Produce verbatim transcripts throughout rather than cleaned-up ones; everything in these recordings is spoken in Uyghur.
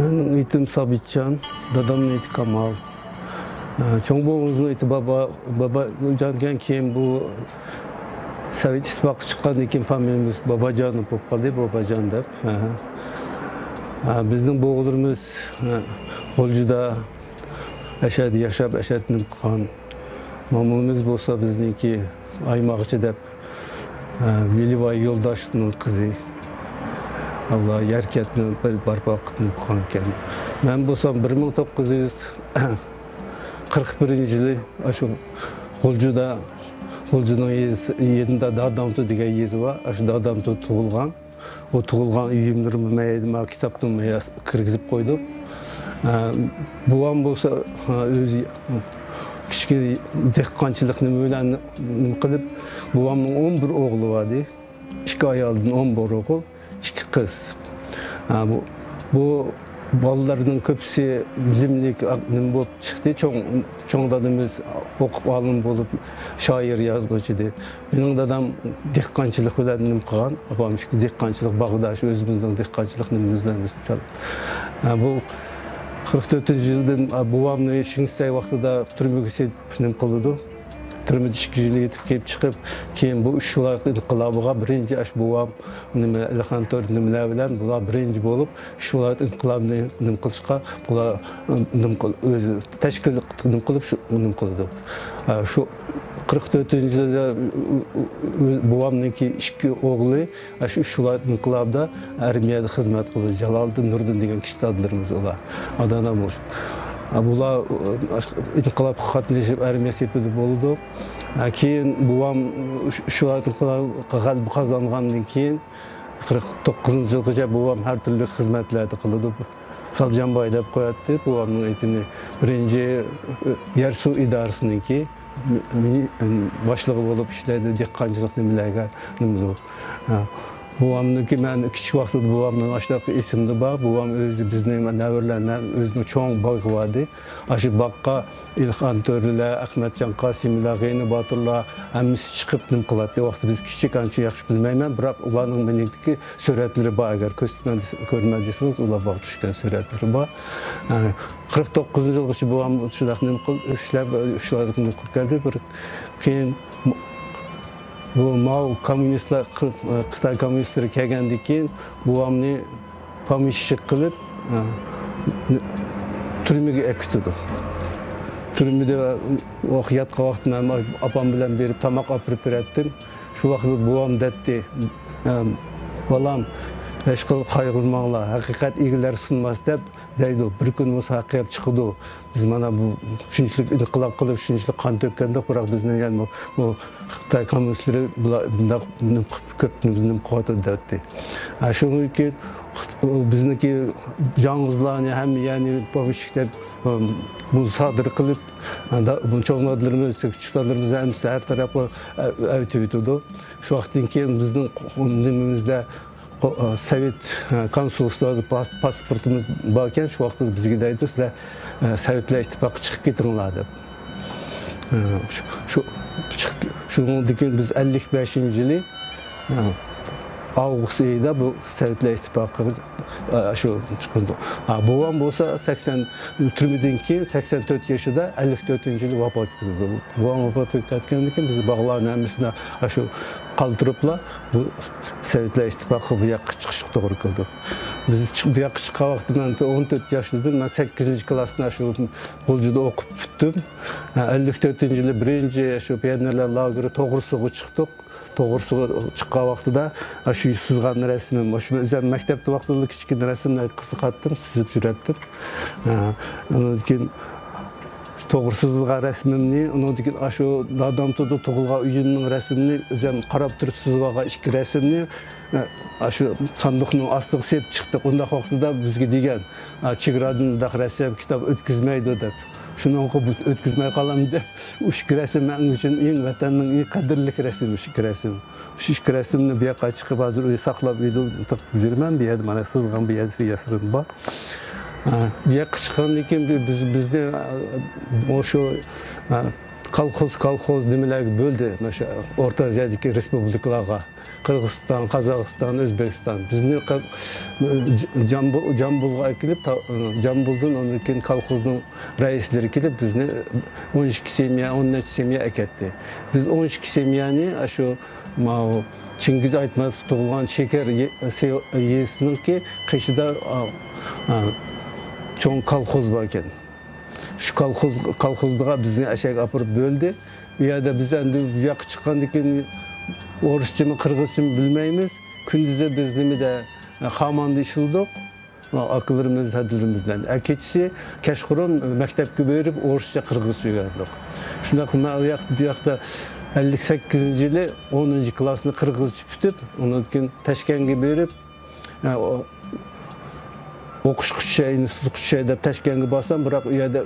مېنىڭ ئېتىم سابىتجان، دادامنىڭ ئېتى كامال. ئە، چوڭ بوۋىمىزنىڭ ئېتى بابا، باباجانكەن، كېيىن بۇ سوۋېت ئىتتىپاقى چىققاندىن كېيىن فامىلىمىز باباجانوف بولۇپ قالدى، باباجان دەپ. ئە. ئە، بىزنىڭ بوۋىلىرىمىز، ئە، غۇلجىدا ئەشەدە ياشاپ، ئەشەدە نېمە قىلغان. مومىمىز بولسا بىزنىڭكى ئايماغچى دەپ، ئە، ۋىلىۋاي يولداشنىڭ قىزى. ئاللا يەركەنتنى بىر بارپا قىلىپ نېمە قىلغان ئىكەن. مەن بولسام بىر مىڭ توققۇز يۈز قىرىق بىرىنچى يىلى ئاشۇ غۇلجىدا، غۇلجىنىڭ يېزىسى، يېنىدا دادامتۇ دېگەن يېزا بار. ئاشۇ دادامتۇ تۇغۇلغان. ئۇ تۇغۇلغان ئۆيۈملىرىمۇ مەيدىما كىتابتىن مەيەس كىرگۈزۈپ قويدۇم. ئە، بوۋام بولسا، ئە، ئۆزى كىچىك دېھقانچىلىق نېمە بىلەن نېمە قىلىپ، بوۋامنىڭ ئون بىر ئوغلى بار ئىدى. ئىككى ئايالدىن ئون بىر ئوغۇل، ئىككى قىز. ئە، بۇ، بۇ بالىلارنىڭ كۆپىسى بىلىملىك، نېمە بولۇپ چىقتى. چوڭ، چوڭ دادىمىز ئوقۇپ ئالىم بولۇپ، شائىر، يازغۇچى ئىدى. مېنىڭ دادام دېھقانچىلىق بىلەن نېمە قىلغان، ئاپام شۇ دېھقانچىلىق باغدا، شۇ ئۆزىمىزنىڭ دېھقانچىلىق نېمىمىز بىلەن بىز چال-، ھە، بۇ قىرىق تۆتىنچى يىلدىن، ھە، بوۋامنى شىنسەي ۋاقتىدا تۈرمىگە سېلىپ نېمە قىلىدۇ. تۈرمىدە ئىككى يىل يېتىپ كېلىپ چىقىپ، كېيىن بۇ ئۈچ ۋىلايەت ئىنقىلابىغا بىرىنچى ئاشۇ بوۋام، نېمە، ئەلىخان تۆرە نېمىلەر بىلەن بۇلار بىرىنچى بولۇپ، ئۈچ ۋىلايەت ئىنقىلابىنى نېمە قىلىشقا، بۇلار، نېمە قىل-، ئۆزى تەشكىل نېمە قىلىپ، شۇ نېمە قىلىدۇ. ھە، شۇ قىرىق تۆتىنچى يىلدا، ئۆ-، ئۆ-، بوۋامنىڭكى ئىككى ئوغلى، ئاشۇ ئۈچ ۋىلايەت ئىنقىلابىدا ئارمىيەدە خىزمەت قىلدى. جالالىدىن، نۇردىن دېگەن كىشى دادىلىرىمىز ئۇلار. ئاتا-ئانام ئۇ. بۇلار، ئاشۇ ئىنقىلابقا قاتنىشىپ، ئارمىيە سېپىدە بولىدۇ. كېيىن بوۋام ئۈچ، ئۈچ ۋىلايەت ئىنقىلابىغا غەلىبە قازانغاندىن كېيىن، قىرىق توققۇزىنچى يىلغىچە بوۋام ھەر تۈرلۈك خىزمەتلەردە قىلىدۇ. سالجانباي دەپ قوياتتى بوۋامنىڭ ئېتىنى. بىرىنچى يەر سۇ ئىدارىسىنىڭكى مىنى-، باشلىقى بولۇپ ئىشلەيدۇ، دېھقانچىلىق نېمىلەرگە نېمىدۇ. ھە. بوۋامنىڭكى، مەن كىچىك ۋاقتىدا بوۋامنىڭ ئاشۇنداق ئېسىمدە بار. بوۋام ئۆزى بىزنىڭ نەۋرىلەرنىڭ ئۆزىنىڭ چوڭ باغى بار ئىدى. ئاشۇ باغقا ئېلىخان تۆرىلەر، ئەخمەتجان قاسىملار، غېنى باتۇرلار ھەممىسى چىقىپ نېمە قىلاتتى. ۋاقتى بىز كىچىك، ئانچە ياخشى بىلمەيمەن، بىراق ئۇلارنىڭ مېنىڭدىكى سۈرەتلىرى بار. ئەگەر كۆرسىتىمەن دېسە-، كۆرىمەن دېسىڭىز، ئۇلار باغدا چۈشكەن سۈرەتلىرى بار. ئە، قىرىق توققۇزىنچى يىلغىچە بوۋام شۇنداق نېمە قىل-، ئىشلەپ، شۇنداق نېمە قىلىپ كەلدى. بىر كېيىن بۇ ماۋۇ كوممۇنىستلار، خىتاي كوممۇنىستلىرى كەلگەندىن كېيىن بوۋامنى پومېشچىك قىلىپ، تۈرمىگە ئەكېتىدۇ. تۈرمىدە ياتقان ۋاقتىدا مەن ئاپام بىلەن بېرىپ تاماق ئاپىرىپ بېرەتتىم. شۇ ۋاقىتتا بوۋام دەيتتى، بالام، ھېچقىلى قايغۇرماڭلار، ھەقىقەت ئىگىلەر سۇنماس دەپ دەيدۇ. بىر كۈن بولسا ھەقىقەت چىقىدۇ. بىز مانا بۇ شۇنچىلىك ئىنقىلاب قىلىپ، شۇنچىلىك قان تۆككەندۇق، بىراق بىزنىڭ يەنە بۇ، بۇ خىتاي كوممۇنىستلىرى بۇلار بۇنداق كۆپ نېمە قىلىۋاتىدۇ دەيتتى. ھە، شۇنىڭ كېيىن بىزنىڭكى جاڭغىزلارنى ھەممە يەرنى پومېشچىك دەپ، بۇ سادىر قىلىپ، بۇ چوڭ دادىلىرىمىز، كىچىك دادىلىرىمىز ھەممىسى ھەر تەرەپكە ئەۋېتىۋېتىدۇ. شۇ ۋاقىتتىن كېيىن بىزنىڭ نېمىمىزدە، سوۋېت كونسۇلستۋودا پاسپورتىمىز باركەن، شۇ ۋاقىتتا بىزگە دەيدۇ، سىلەر سوۋېتلار ئىتتىپاقىغا چىقىپ كېتىڭلار دەپ. شۇ، شۇ، شۇ، شۇنىڭدىن كېيىن بىز ئەللىك بەشىنچى يىلى ئاۋغۇست ئېيىدا بۇ سوۋېتلار ئىتتىپاقىغا، شۇ چىقىدۇ. بوۋام بولسا سەكسەن، تۈرمىدىن كېيىن سەكسەن تۆت يېشىدا، ئەللىك تۆتىنچى يىلى ۋاپات بوۋام ۋاپات بولۇپ كەتكەندىن كېيىن، بىز باغلارنى ھەممىسىنى ئاشۇ قالدۇرۇپلا، بۇ سوۋېتلار ئىتتىپاقى بۇ ياققا چىقىشقا توغرا كېلىدۇ. بىز چىق-، بۇ ياققا چىققان ۋاقىتتا مەن ئون تۆت ياشلىدىم. مەن سەككىزىنچى كىلاسنى شۇ غۇلجىدا ئوقۇپ پۈتتۈم. ئەللىك تۆتىنچى يىلى بىرىنچى شۇ پىيونېرلار لاگېرى توغرىسىغا چىقتۇق. توغرىسىغا چىققان ۋاقتىدا شۇ سىزغان رەسىمىم، شۇ ئۆزۈم مەكتەپتە ۋاقتىدا كىچىككىنە رەسىملەرگە قىزىقاتتىم، سىزىپ يۈرەتتىم. ئاندىن كېيىن توغرا سىزغان رەسىمىمنى، ئۇنىڭدىن كېيىن ئاشۇ دادامتۇدا تۇغۇلغان ئۆيۈمنىڭ رەسىمىنى، ئۆزۈم قاراپ تۇرۇپ سىزىۋالغان ئىككى رەسىمنى، ئاشۇ ساندۇقنىڭ ئاستىغا سېلىپ چىقتۇق. ئۇنداق ۋاقتىدا بىزگە دېگەن، چېگرادىن بۇنداق رەسىم، كىتاب ئۆتكۈزمەيدۇ دەپ. شۇنىڭغا بۇ ئۆتكۈزمەي قالامدۇ دەپ، ئۇ ئىككى رەسىم مەن ئۈچۈن ئەڭ ۋەتەننىڭ ئەڭ قەدىرلىك رەسىمى، ئۇ ئىككى رەسىم. شۇ ئىككى رەسىمنى بۇ ياققا چىقىپ، ھازىر ئۆيگە ساقلاپ، ئۆيدە تۇرۇپ يۈرىمەن. بۇ يەردە مانا سىزغان، بۇ يەردە ياسىرىم بار. ئە، بۇ ياققا چىققاندىن كېيىن بى-، بىز، بىزنى، ئە، ئاشۇ، ئە، كالخوز، كالخوز نېمىلەرگە بۆلدى؟ مانا شۇ ئورتا ئازىيادىكى رېسپۇبلىكىلارغا، قىرغىزىستان، قازاقىستان، ئۆزبېكىستان. بىزنى قا-، جامبۇ-، جامبۇلغا ئەكېلىپ، تا-، جامبۇلدىن ئاندىن كېيىن كالخوزنىڭ رەئىسلىرى كېلىپ، بىزنى ئون ئىككى سېميە، ئون نەچچە سېميە ئەكەتتى. بىز ئون ئىككى سېميەنى ئاشۇ ماۋۇ چىڭگىز ئايتماتوف تۇغۇلغان شېكەر يې-، سې-، يېزىسىنىڭكى قېشىدا، ئا، ئا، چوڭ كالخوز بار ئىكەن. شۇ كالخوز، كالخوزغا بىزنى ئەشەگە ئاپىرىپ بۆلدى. ئۇ يەردە بىز ئەمدى بۇ ياققا چىققاندىن كېيىن ئورۇسچىمۇ، قىرغىزچىمۇ بىلمەيمىز. كۈندۈزى بىز نېمىدە، خاماندا ئىشلىدۇق. ئاكىلىرىمىز، ھەدىلىرىمىز بىلەن. ئە، كېچىسى كەچقۇرۇن مەكتەپكە بېرىپ، ئورۇسچە، قىرغىزچە ئۆگەندۇق. شۇنداق قىلىپ، مەن ئۇ ياق-، بۇ ياقتا ئەللىك سەككىزىنچى يىلى ئونىنچى كلاسنى قىرغىزچە پۈتۈپ، ئۇنىڭدىن كېيىن تاشكەنتكە بېرىپ، ئە، ئو-، ئوقۇشقا چۈشەي، ئىنستىتۇتقا چۈشەي دەپ تاشكەنتكە بارسام، بىراق ئۇ يەردە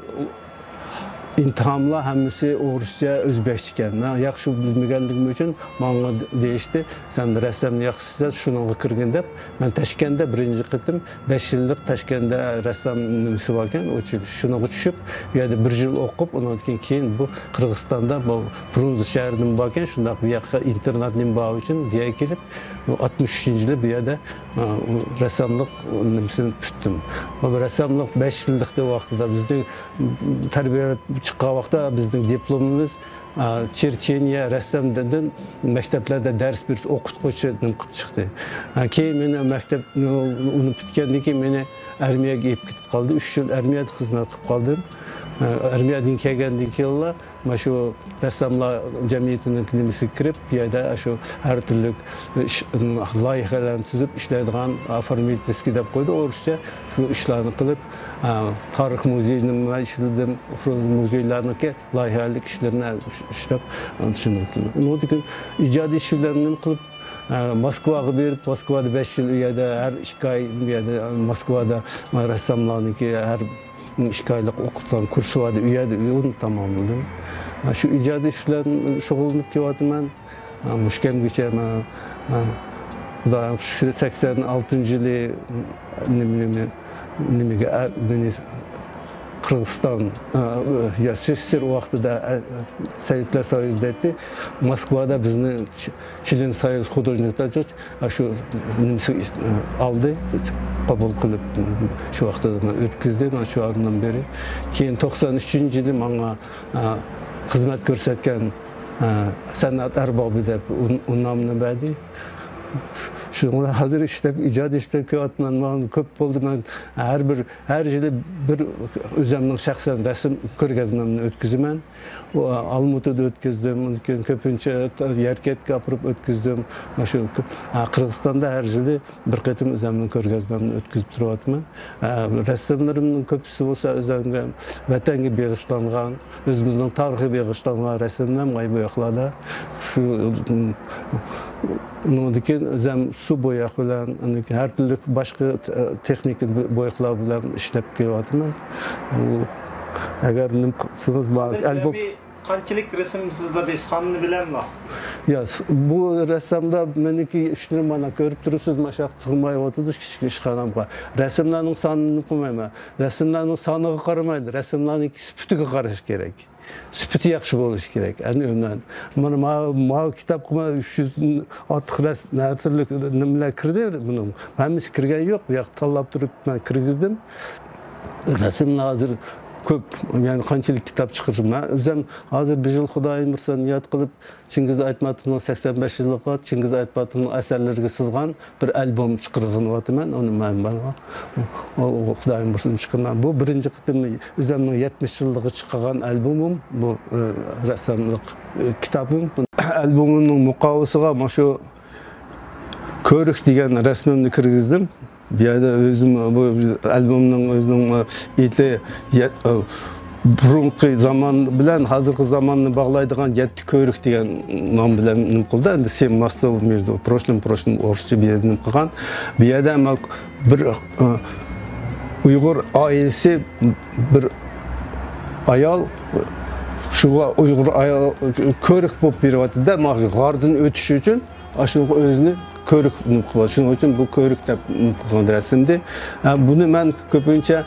ئىمتىھانلار ھەممىسى ئورۇسچە، ئۆزبېكچە ئىكەن. مەن ياخشى بىلمىگەنلىكىم ئۈچۈن ماڭا دېيىشتى، «سەن رەسسامنى ياخشى سۈزىسەن، شۇنىڭغا كىرگىن» دەپ. مەن تاشكەنتتە بىرىنچى قېتىم بەش يىللىق تاشكەنتتە رەسسام نېمىسى باركەن، ئۇ چۈ-، شۇنىڭغا چۈشۈپ، ئۇ يەردە بىر يىل ئوقۇپ، ئۇنىڭدىن كېيىن، كېيىن بۇ قىرغىزىستاندا، بۇ فرۇنزې شەھىرىدىمۇ باركەن، شۇنداق بۇ ياققا ئىنتېرنات نېمە بار ئۈچۈن بۇ يەرگە كېلىپ، ئاتمىش ئۈچىنچى يىلى بۇ يەردە، ئا، رەسساملىق نېمىسىنى پۈتتۈم. بۇ رەسساملىق بەش يىللىق ۋاقتىدا بىزنى تەربىيەلەپ چىققان ۋاقىتتا بىزنىڭ دىپلومىمىز، ئا، چېرچىنىيە رەسسامدىن مەكتەپلەردە دەرس بېرىش ئوقۇتقۇچى نېمە قىلىپ چىقتى. ئا، كېيىن مېنى مەكتەپ، ئۇنى پۈتكەندىن كېيىن مېنى ئارمىيەگە ئېلىپ كېتىپ قالدى. ئۈچ يىل ئارمىيەدە خىزمەت قىلىپ قالدىم. ئا، ئارمىيەدىن كەلگەندىن كېيىنلا مانا شۇ رەسساملار جەمئىيىتىنىڭ نېمىسىگە كىرىپ، بۇ يەردە شۇ ھەر تۈرلۈك ئىش، لايىھەلەرنى تۈزۈپ ئىشلەيدىغان، ئوفورمىتېلسكىي دەپ قويىدۇ ئورۇسچە، شۇ ئىشلارنى قىلىپ، ئا، تارىخ مۇزېيىنى مەن ئىشلىدىم، شۇ مۇزېيلارنىڭكى لايىھەلىك ئىشلىرىنى ئىشلەپ، شۇنداق قىلدىم. ئۇنىڭدىن كېيىن ئىجادىي ئىش بىلەن نېمە قىلىپ، ئا، موسكۋاغا بېرىپ، موسكۋادا بەش يىل ئۇ يەردە ھەر ئىككى ئاي، ئۇ يەردە، موسكۋادا رەسساملارنىڭكى ھەر ئىككى ئايلىق ئوقۇتقان كۇرسى بار ئىدى، ئۇ يەردە ئۇنى تاماملىدىم. شۇ ئىجادىي ئىش بىلەن شۇغۇللىنىپ كېلىۋاتىمەن. مۇشۇ كەمگىچە مەن، خۇدايىم شۈكرى، سەكسەن ئالتىنچى يىلى نېمە، نېمە، نېمىگە، مېنى قىرغىزىستان، يا، سېسسىر ۋاقتىدا، سوۋېتلار سويۇزى دەيتتى. موسكۋادا بىزنى چ-، چلен союза художников، شۇ نېمىسى ئالدى، قوبۇل قىلىپ، شۇ ۋاقىتتا مەن ئۆتكۈزدى، مانا شۇ ئاندىن بېرى. كېيىن توقسان ئۈچىنچى يىلى ماڭا، ئا، خىزمەت كۆرسەتكەن، ئا، سەنئەت ئەربابى دەپ ئۇن-، ئۇنۋاننى بەردى. شۇڭا ھازىر ئىشلەپ، ئىجادىي ئىشلەپ كېلىۋاتىمەن. مانا كۆپ بولدى، مەن ھەر بىر، ھەر يىلى بىر ئۆزۈمنىڭ شەخسەن رەسىم كۆرگەزمەمنى ئۆتكۈزىمەن. ئۇ، ئالمۇتىدا ئۆتكۈزدۈم، ئۇنىڭدىن كېيىن كۆپىنچە يەركەنتكە ئاپىرىپ ئۆتكۈزدۈم. مانا شۇ، ھە، قىرغىزىستاندا ھەر يىلى بىر قېتىم ئۆزۈمنىڭ كۆرگەزمەمنى ئۆتكۈزۈپ تۇرۇۋاتىمەن. ھە، رەسىملىرىمنىڭ كۆپىسى بولسا ئۆزۈمگە، ۋەتەنگە بېغىشلانغان، ئۆزىمىزنىڭ تارىخىغا بېغىشلانغان رەسىملەر مانا بۇ ياقلاردا. شۇ، ئۇنىڭدىن كېيىن ئۆزۈم سۇ بوياق بىلەن، ئاندىن كېيىن ھەر تۈرلۈك باشقا تېخنىكا بوياقلار بىلەن ئىشلەپ كېلىۋاتىمەن. ئۇ، ئەگەر نېمە قىلسىڭىز، مانا ئەلبوم. قانچىلىك رەسىم سىزدە بېسىقاننى بىلەملا؟ يا، س-، بۇ رەسسامدا مېنىڭكى ئىشلىرىم مانا كۆرۈپ تۇرۇپسىز، ماشاق سىغمايۋاتىدۇ كىچىك ئىشخانامغا. رەسىملەرنىڭ سانىنى قىلمايمەن. رەسىملەرنىڭ سانىغا قارىمايدۇ، رەسىملەرنىڭ سۈپىتىگە قاراش كېرەك. سۈپىتى ياخشى بولۇشى كېرەك. ئەنە ئۆمەن. مانا ما-، ماۋۇ كىتابقا مانا ئۈچ يۈزدىن ئارتۇق رەس-، ھەر تۈرلۈك نېمىلەر كىردى بۇنىڭ. ھەممىسى كىرگەن يوق. بۇ ياقتا تاللاپ تۇرۇپ مەن كىرگۈزدۈم. رەسىمنى ھازىر كۆپ، يەنى قانچىلىك كىتاب چىقىرىمەن. ئۆزۈم ھازىر بىر يىل خۇدايىم بۇيرۇسا نىيەت قىلىپ، چىڭگىز ئايتماتوفنىڭ سەكسەن بەش يىللىقىغا چىڭگىز ئايتماتوفنىڭ ئەسەرلىرىگە سىزغان بىر ئەلبوم چىقىرغىنىۋاتىمەن. ئۇنى مەن بارغا، ئۇ، ئۇ خۇدايىم بۇيرۇسا چىقىرىمەن. بۇ بىرىنچى قېتىم ئۆزۈمنىڭ يەتمىش يىللىقىغا چىقارغان ئەلبومۇم، بۇ، ئە، رەسساملىق، ئە، كىتابىم. ئەلبومۇمنىڭ مۇقاۋىسىغا مانا شۇ كۆۋرۈك دېگەن رەسىمىمنى كىرگۈزدۈم. بۇ يەردە ئۆزۈم، بۇ ئەلبومنىڭ ئۆزىنىڭ، ئېتى، يە-، بۇرۇنقى زامان بىلەن ھازىرقى زاماننى باغلايدىغان يەتتە كۆۋرۈك دېگەن نام بىلەن نېمە قىلدى. ئەمدى سېم ماستو مېژدۇ پروشلىم پروشلىم ئورۇسچە بۇ يەردە نېمە قىلغان. بۇ يەردە ئەمما بىر، ئە، ئۇيغۇر ئائىلىسى، بىر ئايال، شۇغا ئۇيغۇر ئايال كۆۋرۈك بولۇپ بېرىۋاتىدۇ-دە، مانا شۇ غاردىن ئۆتۈش ئۈچۈن ئاشۇ ئۆزىنى كۆۋرۈك نېمە قىلىۋاتىدۇ. شۇنىڭ ئۈچۈن بۇ كۆۋرۈك دەپ نېمە قىلغان رەسىمدى. ھە، بۇنى مەن كۆپىنچە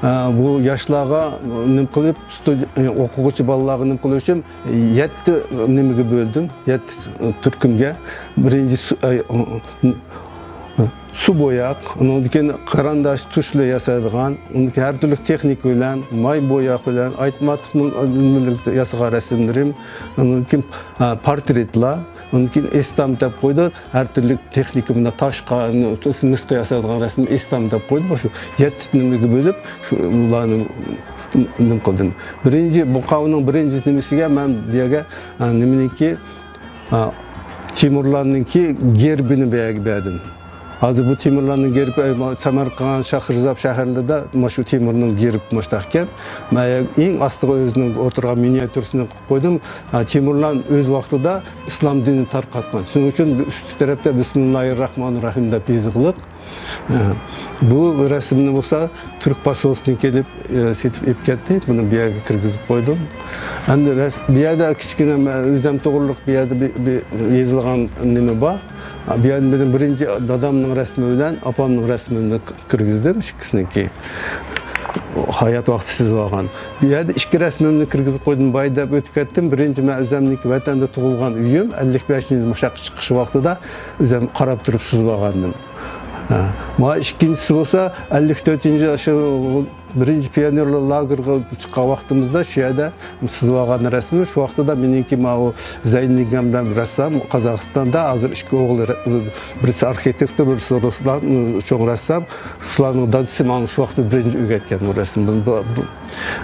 ئە، بۇ ياشلارغا نېمە قىلىپ، ستۇد-، ئوقۇغۇچى بالىلارغا نېمە قىلىش ئۈچۈن يەتتە نېمىگە بۆلدۈم، يەتتە تۈركۈمگە. بىرىنچى سۇ-، ئە، سۇ بوياق، ئۇنىڭدىن كېيىن قارانداش تۇش بىلەن ياسايدىغان، ئۇنىڭدىن كېيىن ھەر تۈرلۈك تېخنىكا بىلەن، ماي بوياق بىلەن، ئايتماتوفنىڭ ياسىغان رەسىملىرىم، ئۇنىڭدىن كېيىن، ئە، پورترېتلار، ئۇنىڭدىن كېيىن ئېستام دەپ قويدى. ھەر تۈرلۈك تېخنىكا بىلەن تاشقا، مىسقا ياسايدىغان رەسىم ئېستام دەپ قويدى. شۇ يەتتە نېمىگە بۆلۈپ، شۇ ئۇلارنى نېمە قىلدىم. بىرىنچى، بۇ قاۋىنىڭ بىرىنچى نېمىسىگە مەن بۇ يەرگە، ئە، نېمىنىڭكى، ئە، تېمۇرلاننىڭكى گېربىنى بۇ يەرگە بەردىم. ھازىر بۇ تېمۇرلاننىڭ گېربى، ئە، سەمەرقەنت، شاھرىزاب شەھەرلىرىدە مانا شۇ تېمۇرنىڭ گېربى مۇشۇنداق ئىكەن. مەن ئەڭ ئاستىغا ئۆزىنىڭ ئولتۇرغان مىنىياتيۇرىسىنى قويۇپ قويدۇم. ھە، تېمۇرلان ئۆز ۋاقتىدا ئىسلام دىنىنى تارقاتقان. شۇنىڭ ئۈچۈن ئۈستى تەرەپتە بىسمىللاھىررەھمانىررەھىم دەپ يېزىقلىق. ھە، بۇ رەسىمنى بولسا تۈرك پوسولستۋىسىدىن كېلىپ، ئە، سېتىپ ئېلىپ كەتتى. بۇنى بۇ يەرگە كىرگۈزۈپ قويدۇم. ئەمدى رەس-، بۇ يەردە كىچىككىنە مەن ئۆزۈم توغرۇلۇق بۇ يەردە بىر، بىر يېزىلغان نېمە بار. بۇ يەردە مېنىڭ بىرىنچى دادامنىڭ رەسىمى بىلەن ئاپامنىڭ رەسىمىنى كىرگۈزدۈم، ئىككىسىنىڭكى ھايات ۋاقتى سىزىۋالغان. بۇ يەردە ئىككى رەسىمىمنى كىرگۈزۈپ قويدۇم، باي دەپ ئۆتۈپ كەتتىم. بىرىنچى مەن ئۆزۈمنىڭكى ۋەتەندە تۇغۇلغان ئۆيۈم، ئەللىك بەشىنچى يىل مۇشۇ ياققا چىقىش ۋاقتىدا ئۆزۈم قاراپ تۇرۇپ سىزىۋالغانىدىم. ھە. مانا ئىككىنچىسى بولسا ئەللىك تۆتىنچى يىل شۇ بىرىنچى پىيونېرلار لاگېرغا چىققان ۋاقتىمىزدا شۇ يەردە سىزىۋالغان رەسىمى. شۇ ۋاقتىدا مېنىڭكى ماۋۇ زەينىدىن دېگەن بىلەن رەسسام قازاقىستاندا، ھازىر ئىككى ئوغلى، بىرسى ئارخىتېكتور، بىرسى رۇسلان، چوڭ رەسسام. شۇلارنىڭ دادىسى ماڭا شۇ ۋاقىتتا بىرىنچى ئۆگەتكەن بۇ رەسىمنى. بۇ، بۇ، بۇ.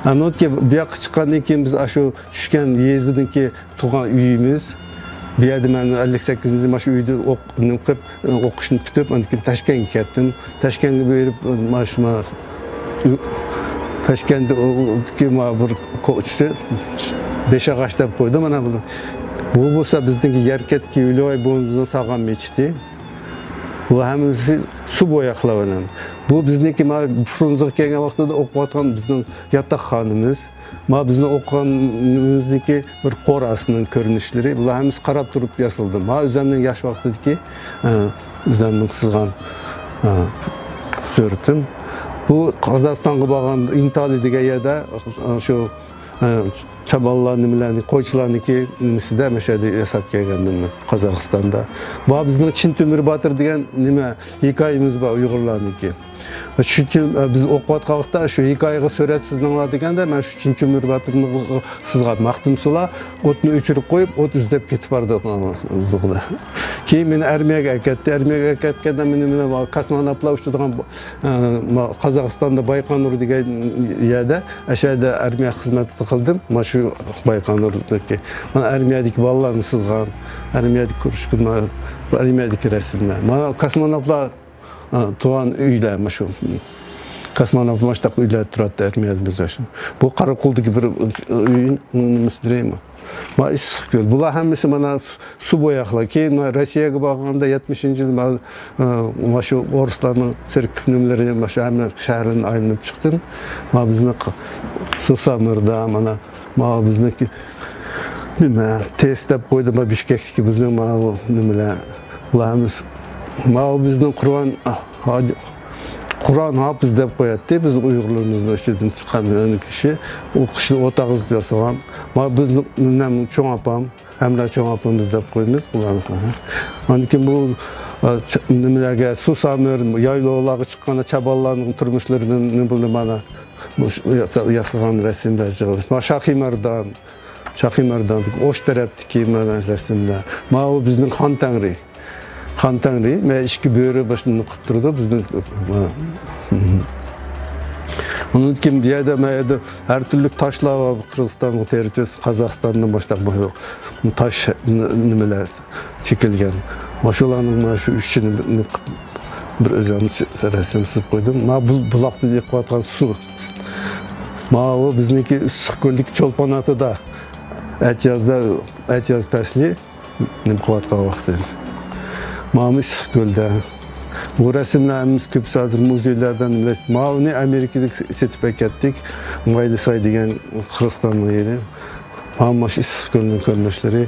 ئەنىڭكى بۇ ياققا چىققاندىن كېيىن بىز ئاشۇ چۈشكەن يېزىدىكى تۇغان ئۆيىمىز. بۇ يەردە مەن ئەللىك سەككىزىنچى مانا شۇ ئۆيدە ئوق-، نېمە قىلىپ، ئوقۇشنى پۈتۈپ، ئاندىن كېيىن تاشكەنتكە كەتتىم. تاشكەنتكە بېرىپ، مانا شۇ، مانا، تاشكەنتتىكى مانا بىر كوچىسى بەش ئاغاچ دەپ قويدى، مانا بۇ. بۇ بولسا بىزنىڭكى يەركەنتتىكى ۋىلىۋاي بوۋىمىزنىڭ سالغان مەسچىتى. بۇ ھەممىسى سۇ بوياقلار بىلەن. بۇ بىزنىڭكى مانا فرۇنزېغا كەلگەن ۋاقتىدا ئوقۇۋاتقان بىزنىڭ ياتاقخانىمىز. مانا بىزنىڭ ئوقۇغىنىمىزنىڭكى بىر قوراسىنىڭ كۆرۈنۈشلىرى. بۇلار ھەممىسى قاراپ تۇرۇپ ياسالدى. مانا ئۆزۈمنىڭ ياش ۋاقتىدىكى، ئە، ئۆزۈمنىڭ سىزغان، ئە، سۈرىتىم. بۇ قازاقىستانغا بارغان ئىنتالى دېگەن يەردە، ئە، شۇ، ئە، چابانلار نېمىلەرنى، قويچىلارنىڭكى نېمىسىدە مەشەدە ياساپ كەلگەندىم مەن قازاقىستاندا. مانا بىزنىڭ چىن تۆمۈر باتۇر دېگەن نېمە ھېكايىمىز بار ئۇيغۇرلارنىڭكى. شۇ چىن، بىز ئوقۇۋاتقان ۋاقىتتا شۇ ھېكايىگە سۈرەت سىزدىڭلار دېگەندە، مەن شۇ چىن تۆمۈر باتۇرنى سىزغان. مەختۇمسۇلا ئوتنى ئۆچۈرۈپ قويۇپ، ئوت ئىزدەپ كېتىپ باردى. كېيىن مېنى ئارمىيەگە ئەكەتتى. ئارمىيەگە ئەكەتكەندە مېنى، مېنى كاسموناپلار ئۇچىدىغان، ئە، قازاقىستاندا بايقانۇر دېگەن يەردە، ئەشەدە ئارمىيە خىزمىتىدە قىلدىم. مانا شۇ بايقانۇردىكى، مانا ئارمىيەدىكى بالىلارنى سىزغان، ئارمىيەدىكى كۇرۇشكىنلار، ئارمىيەدىكى رەسىملەر. مانا كاسموناپلار ئا، تۇغان ئۆيلەر مۇشۇ. كاسموناپلار مۇشۇنداق ئۆيلەردە تۇراتتى ئەرمىيەدە بىز ياشىغان. بۇ قاراقۇلدىكى بىر ئۆي، نېمىسى دېيمەن. مانا ئىسسىقكۆل. بۇلار ھەممىسى مانا سۇ، سۇ بوياقلار. كېيىن مانا روسىيەگە بارغاندا يەتمىشىنچى يىل مانا، ئا، مانا شۇ ئورۇسلارنىڭ سېركىپ نېمىلىرى، مانا شۇ ھەممە شەھەرلەرنى ئايلىنىپ چىقتىم. مانا بىزنىڭ ق-، سۇسامىردا، مانا ماۋۇ بىزنىڭكى نېمە، تېست دەپ قويدى، مانا بىشكەكتىكى بىزنىڭ ماۋۇ نېمىلەر، بۇلار ھەممىسى. ماۋۇ بىزنىڭ قۇرئان ھاجى، قۇرئان ھاپىز دەپ قوياتتى، بىز ئۇيغۇرلىرىمىزنىڭ ئىچىدىن چىققان كىشى. ئۇ كىشى ئوت ئاغزىدا ياسىغان. ماۋۇ بىزنىڭ نېمەم، چوڭ ئاپام، ھەمراھ چوڭ ئاپىمىز دەپ قويىمىز بۇلارنى. ئاندىن كېيىن بۇ، ئا، چ-، نېمىلەرگە، سۇسامىر، يايلاۋلارغا چىققاندا چابانلارنىڭ تۇرمۇشلىرىدىن نېمە بولدى مانا. بۇ ياسا-، ياسىغان رەسىملەر يىغىلىش. مانا شاخىمەردان، شاخىمەردان، ئوش تەرەپتىكى مانا رەسىملەر. ماۋۇ بىزنىڭ خان تەڭرى. خان تەڭرى، مانا ئىككى بۆرە باشنى قىلىپ تۇرىدۇ بىزنىڭ. ئۇنىڭدىن كېيىن بۇ يەردە، ما يەردە ھەر تۈرلۈك تاشلار بار، قىرغىزىستانغا تېرىتىۋېتىپ، قازاقىستاندىن باشلاپ تاش نېمىلەر. چېكىلگەن. مانا شۇلارنىڭ مانا شۇ ئۈچىنى بىر، بىر ئۆزۈم رەسىم سىزىپ قويدۇم. مانا بۇ بۇلاقتىن ئېقىۋاتقان سۇ. ماۋۇ بىزنىڭكى ئىسسىقكۆلدىكى چولپان ئاتىدا ئەتىيازدا، ئەتىياز پەسلى نېمە قىلىۋاتقان ۋاقتى. مانا ئىسسىقكۆلدە. بۇ رەسىملەر ھەممىسى كۆپىسى ھازىر مۇزېيلەردە نېمە. ماۋۇنى ئامېرىكىدىن سېتىپ ئەكەتتۇق. مايلىساي دېگەن قىرغىزىستاننىڭ يېرى. مانا مۇشۇ ئىسسىقكۆلنىڭ كۆرۈنۈشلىرى.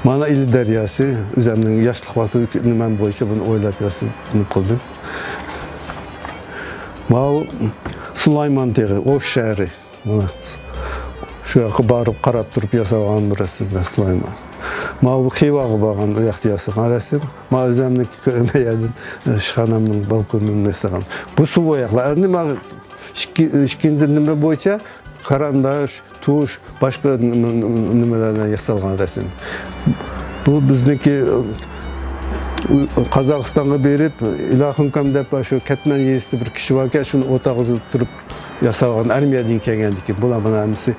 مانا ئىلى دەرياسى، ئۆزۈمنىڭ ياشلىق ۋاقتىدا نېمەم بويىچە بۇنى ئويلاپ ياسىدىم، قىلدىم. ماۋۇ سۇلايمان تېغى، ئوش شەھىرى. مانا شۇ ياققا بارىپ قاراپ تۇرۇپ ياسالغان بىر رەسىم سۇلايمان. ماۋۇ خىۋاغا بارغان، ئۇ ياقتا ياسىغان رەسىم. ماۋۇ ئۆزۈمنىڭ كۆرمەيدىن ئىشخانامنىڭ بالكونىنى ياسىغان. بۇ سۇ بوياقلار. ئەمدى ماۋۇ ئىككى، ئىككىنچى نېمە بويىچە قارانداش، تۇش، باشقا نېمە-، نېمىلەرنى ياسالغان رەسىم. بۇ بىزنىڭكى، ئۇ، قازاقىستانغا بېرىپ، ئىلاخۇنكام دەپ شۇ كەتمەن يېزىسىدا بىر كىشى باركەن، شۇنى ئوتاغىزىدا تۇرۇپ ياسالغان، ئارمىيەدىن كەلگەندىكىن. بۇلار مانا ھەممىسى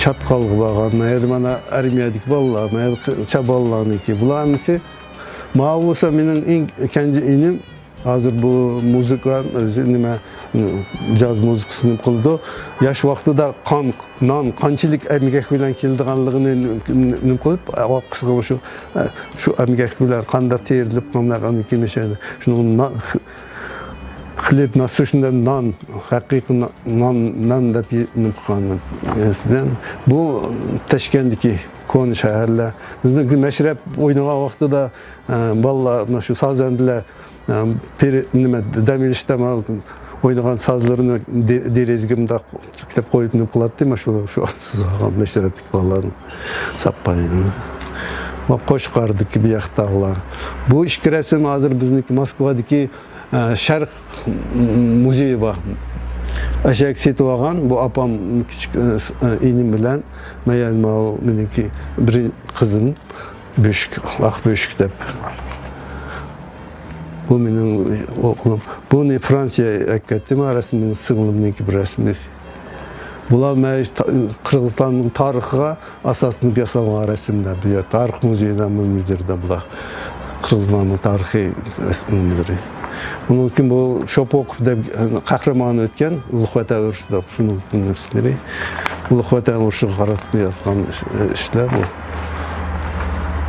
چاتقالغا بارغان، مانا ئارمىيەدىكى بالىلار، مانا چاپانلارنىڭكى. بۇلار ھەممىسى، ماۋۇ بولسا مېنىڭ ئەڭ كەنجى ئىنىم. ھازىر بۇ مۇزىكا ئۆزى نېمە، جاز مۇزىكىسىنى قىلىدۇ. ياش ۋاقتىدا قان، نان قانچىلىك ئەمگەك بىلەن كېلىدىغانلىقىنى نېمە قىلىپ، ۋاقىسىغا شۇ، شۇ ئەمگەك بىلەن قانداق تېرىلىپ، قانداق ئاندىن كېيىن شۇنىڭ نان، خلېب насущный نان، ھەقىقىي نان، نان دەپ نېمە قىلغان. بۇ تەشكەندىكى كونا شەھەرلەر. بىزنىڭ مەشرەپ ئوينىغان ۋاقتىدا، ئە، بالىلار، مانا شۇ سازەندىلەر، ئە، پېرى، نېمە، دەم ئېلىشتا مانا ئوينىغان سازلىرىنى دې-، دېرىزىگە مۇنداق تىكلەپ قويۇپ نېمە قىلاتتى، مانا شۇ، شۇ سىزغان مەشرەپتىكى بالىلارنىڭ ساپايىنى. مانا قوچقاردىكى بۇ ياق تاغلار. بۇ ئىككى رەسىم ھازىر بىزنىڭكى موسكۋادىكى ئە، شەرق مۇزېيى بار. ئەشەك سېتىۋالغان، بۇ ئاپام، كىچىك، ئە، س-، ئە، ئىنىم بىلەن مەن، يەنە ماۋۇ مېنىڭكى بىر قىزىم، بۆشۈك، ئاق بۆشۈك دەپ. بۇ مېنىڭ ئوغلۇم. بۇنى فرانسىيەگە ئەكەتتىم، ھە، رەسىمنىڭ سىڭلىمنىڭكى بىر رەسىمى. بۇلار مەن تا-، قىرغىزىستاننىڭ تارىخىغا ئاساسلىنىپ ياسالغان رەسىملەر. بۇ يەر تارىخ مۇزېيىدا مۇدىرىدا بۇلار. قىرغىزلارنىڭ تارىخىي رەسىملىرى. ئۇنىڭدىن كېيىن بۇ شوپوكوف دەپ قەھرىمان ئۆتكەن ئۇلۇغ ۋەتەن ئۇرۇشىدا شۇنىڭ نېمىسىلىرى. ئۇلۇغ ۋەتەن ئۇرۇشىغا قاراپ يازغان ئىش-، ئىشلار بۇ.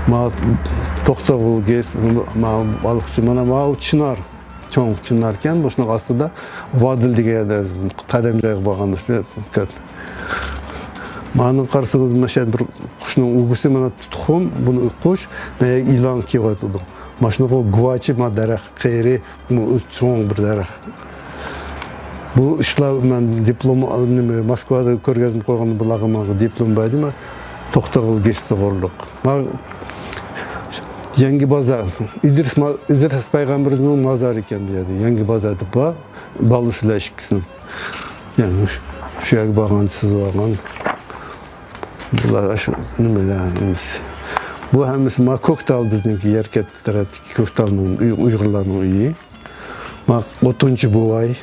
ما توختاغۇل گېس، ما بالىقچى، مانا ماۋۇ چىنار. چوڭ چىناركەن، بۇ شۇنىڭ ئاستىدا ۋادىل دېگەن يەردە قەدەم جايغا بارغان ئىسمى كۆپ. مانا قارىسىڭىز، مانا شۇ بىر قۇشنىڭ ئۈلگىسى، مانا تۇخۇم، بۇنى قۇش، مانا ئىلان كېلىۋاتىدۇ. مانا شۇنىڭ گۇۋاچى، مانا دەرەخ، قېرى، بۇ چوڭ بىر دەرەخ. بۇ ئىشلار مەن دىپلوم، نېمە، موسكۋادا كۆرگەزمە قويغاندا بۇلارغا ماڭا دىپلوم بەردى، مانا توختاغۇل گېس توغرۇلۇق. مانا يەڭگى بازار، ئىدرىس ما-، ئىدرىس پەيغەمبىرىمىزنىڭ مازارى ئىكەن بۇ يەردە. يەڭگى بازار دەپ بار، بالىسى بىلەن ئىككىسىنىڭ. يەنى شۇ يەرگە بارغان، سىزىۋالغان. بۇلار شۇ نېمىلەر ھەممىسى. بۇ ھەممىسى ما كوكتال بىزنىڭكى يەركەنت تەرەپتىكى كوكتالنىڭ ئۇي-، ئۇيغۇرلارنىڭ ئۆيى. ما ئوتۇنچى بوۋاي.